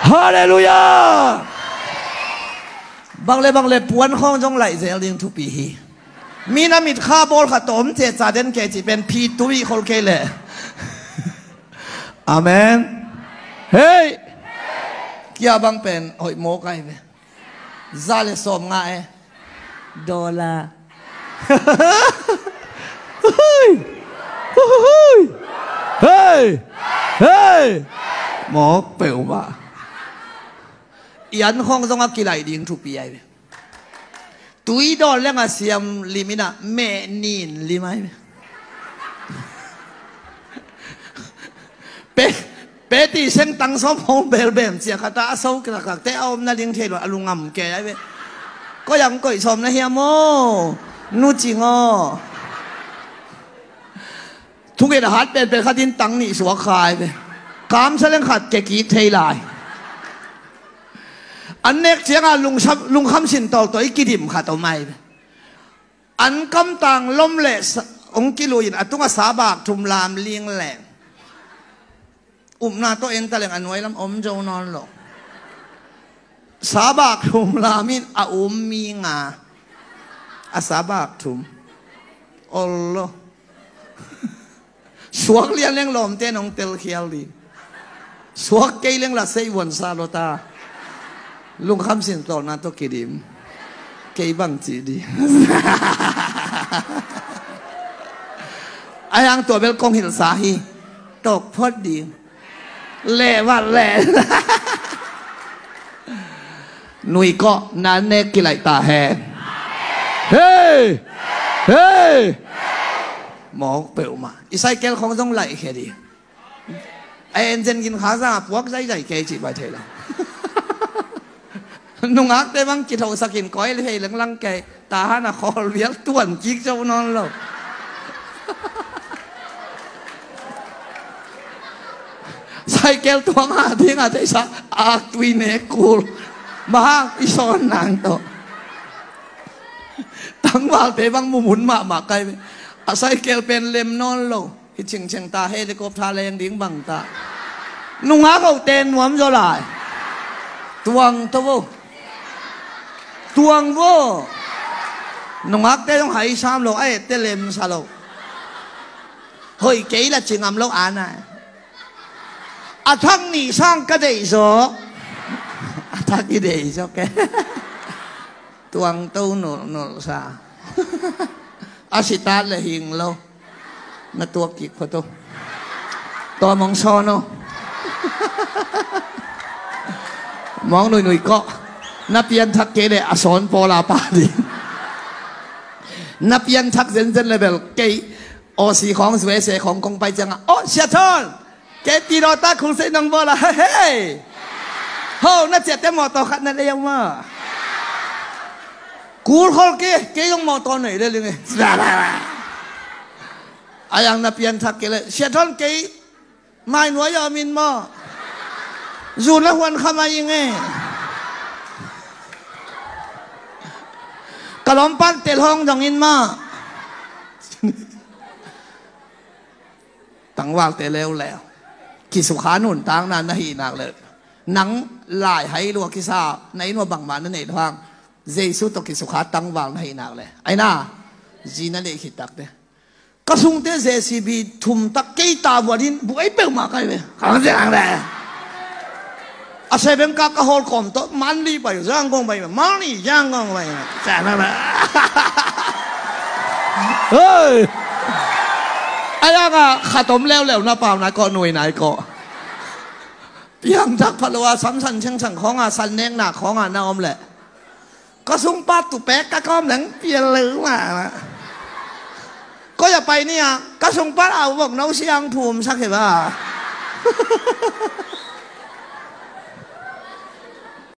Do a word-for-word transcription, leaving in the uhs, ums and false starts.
Halleluiah. Bang le bang le puan khawng zong laih zel ding thupi hi. Mi na mit kha bawl khat tawh om ceh ca den kei cih pen phi tui khol kei leh. Amen. Hei. Kia bang pen hoih mawk ai ve. Za le sawm nga e. Dollar. Hei. Hei. Hei. Mawk peuhmah. Ian khawng zong a kilaih ding thupi ai ve. Tui dawn leng a siam lim in a meh nin lim ai ve. Pe, pe ti seng tang sawm hong belbem cia khat a so kilakakte a om na ding thei lo a lungam ke ai ve. Koi ang koih sawm na hiam aw? Nu cing aw. Thunget a hat penpen khat in tang nih suak kha ai ve. Kamsa leng khat ke kik thei lai. An nek cianga lungsam, lungkham sin tawltawi kidim khat om ai ve. An kamtang lom le sa-, hong kiluin a tunga sabak thum lam ling le. Upna tawh en ta leng a nuai lam om zo nawn lo. Sabak thum lam in a um mi nga. A sabak thum. Ol lo. Suak lian leng lawmte nong telkhial ding. Suak kei leng la seivuan sa lo ta. Lungkham sin tawlna tawh kidim. Kei bang ci di. Ai ang tua bel kong hilsa hi. Tok phot ding. Leh vat leh. Nui kawh na nek kilaih ta hen. Hei. Hei. Mawk peuhmah. I cycle khong zong laih khe di. A engine gin kha zang a puak zaizai kei cih bai thei lo. Nungakte bang kithosak in koi le hei lenglang kei. Tahan a khawl vial tuan kik zo nawn lo. Cycle tuang a ding a theisa aktui nek kul. Mahang i sawn nang tawh. Tangvalte bang mumun mahmah kai ve. A cycle pen lem nawn lo. Hi chingcheng ta helicopter leng ding bang ta. Nungak hote nuam zaw lai. Tuang to vo. Tuang vo. Nungakte zong hai sam lo, a ette lemsa lo. Hoih kei la cingam lo ana. A thak nih sang ka deih zaw. A thak i deih zaw ke. Tuang to nulhnulh sa. A sitat le hing lo. Na tuak kik phot o. Tua mong sawn o. Mong nuinui kawh. Na pianthak kei le a sawn pawla pa ding. Na pianthak zenzen le bel kei. Aussie khawng U S A khawng kong pai cianga. Oh, Siathon! Kei pilawta khulsei nong bawl a hei. Ho na ciahte mawtaw khat na lei a um a. Kul khol kei, kei zong mawtaw nei le ling e. Ayang na pianthak kei le Siathon kei. Mai nuai a min maw. Zun a huan kha mai ing e. Ka lawmpan tel hong dong in maw. Tangvalte leuleu. Kisukha nuntakna na hih nak le nang lai hai lua kisa na inn ua bangmah na neih lo hang Jesu tawh kisukha tangval na hih nak le aina zi na neih khit takte. Ka sungte J C B thum tak kei ta buatin buai peuhmah kai ve. Ka hong ziang le. A seven kak ka hawl kawm tawh manli pai zang kong pai manli zang kong pai. Hei. A yanga khat om leuleu na pau nai kawh nui nai kawh. Piangthak pha lo a samsan chengsang khawnga san nekna khawnga na om leh. Ka sungpa tupek ka kawm leng pial lo ma. Koi a pai ni a ka sungpa a vok no siang phum sak he ba.